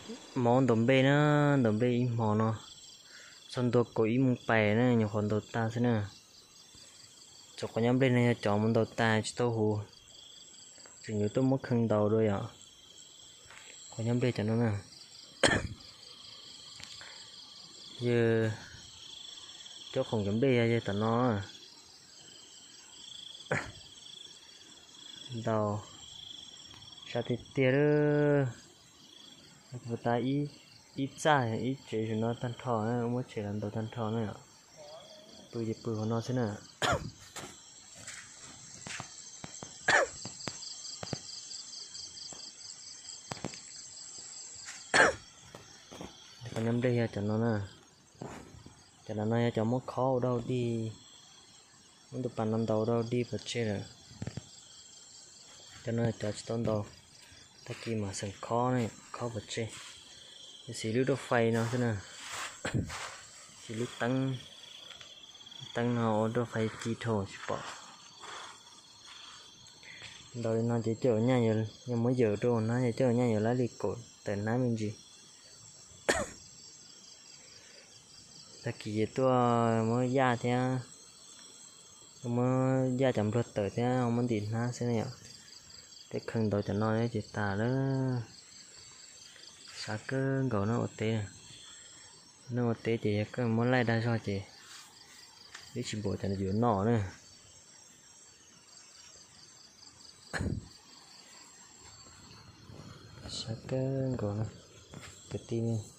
Mob ntaus nplej na, ntaus nplej ib hmo no, txog ntua kaum ib moos pais na nyuam qhuav ntaus tag xwb na. Txawm qhov nyob nplej no yog cov mus ntaus tag tsis tau huv, tseem yuav tuaj muab kheej ntaus dua yom. Qhov nyob nplej cov no na, yog cov khoom cov nplej yog yog tom no. Ntaus sab tiag tiag lawm. Tab ib txaj ib tsev tus no tag nrho, muab tshem los ntaus tag nrho na. Pw ces pw hauv no xwb na. Qhov nyob nplej yog cov no na. Cov no no yog cov muab khob ua dog dig, muab tus pas no ntaus ua dog dig pov tseg lawm. Cov no cov tsis tau ntaus, tag kis mam xeem khob, khob pov tseg. Xis lub daj fais no xwb na, xis lub teeb, teeb no ua daj fais ci dhau tsis pom. Ntaus li no ces coj nyaj, yog muab yawm rau hnab ces coj nyaj yuav lab li kaum tawm hnab me ntsis. Tag kis ces tuaj muab yaj thiab, muab yaj cov npluag tawm thiab muab ntim hnab xwb na yom. Tej kheej ntaus cov no ces tas lawm. Sab kawg nkaus no ua teb. Neeg ua teb ces yog koj muab laij dag zog ces twb tsis npaum cov yuav noj na. Sab kawg nkaus no, kwv tij.